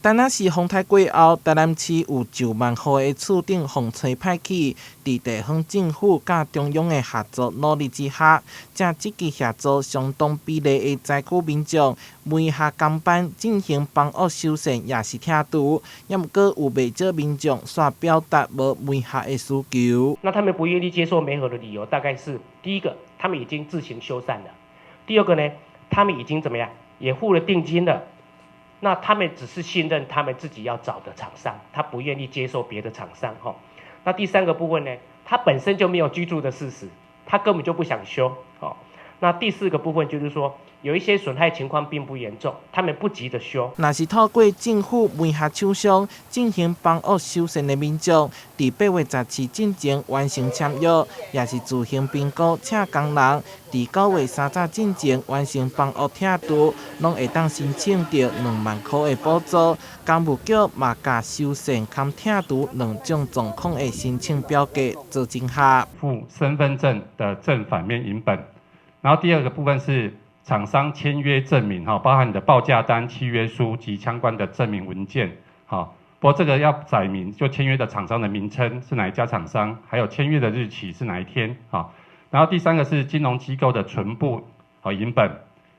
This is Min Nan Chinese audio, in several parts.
但若是風颱過後，台南市有上萬戶的厝頂予吹歹去，佇地方政府佮中央的合作努力之下，正積極協助相當比例的災區民眾媒合工班進行房屋修繕，抑是拆除。抑毋過有袂少民眾煞表達無媒合的需求。那他們不願意接受媒合的理由，大概是第一個，他們已經自行修繕了；第二個呢，他們已經怎麼樣，也付了定金了。那他們只是信任他們自己要找的廠商，他不願意接受別的廠商。吼，那第三個部分呢，他本身就沒有居住的事實，他根本就不想修。哦，那第四個部分就是說，有一些損害情況並不嚴重，他們不急著修。若是透過政府媒合廠商進行房屋修繕的民眾，佇8月17進前完成簽約，抑是自行評估請工人，佇9月30進前完成房屋拆除，攏會當申請著2萬箍的補助。工務局嘛共修繕兼拆除兩種狀況的申請表格做整合。附身份證的正反面影本，然後第二個部分是廠商簽約證明，哈，包含你的報價單、契約書及相關的證明文件，好，不過這個要載明就簽約的廠商的名稱是哪一家廠商，還有簽約的日期是哪一天，好，然後第三個是金融機構的存簿和影本，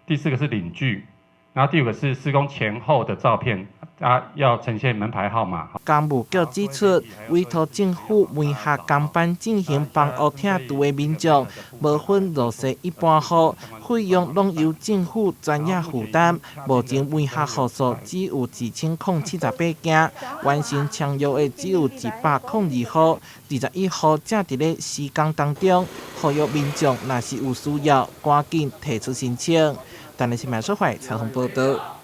第四個是領據，然後第五個是施工前後的照片，啊，要呈現門牌號碼。工務局指出，委託政府媒合工班進行房屋拆除的民眾，無分弱勢一般戶，費用攏由政府全額負擔。目前媒合戶數只有1078間，完成簽約的只有102戶，21戶正佇咧施工當中。呼籲民眾若是有需要，趕緊提出申請。台南新聞小懷採訪報道。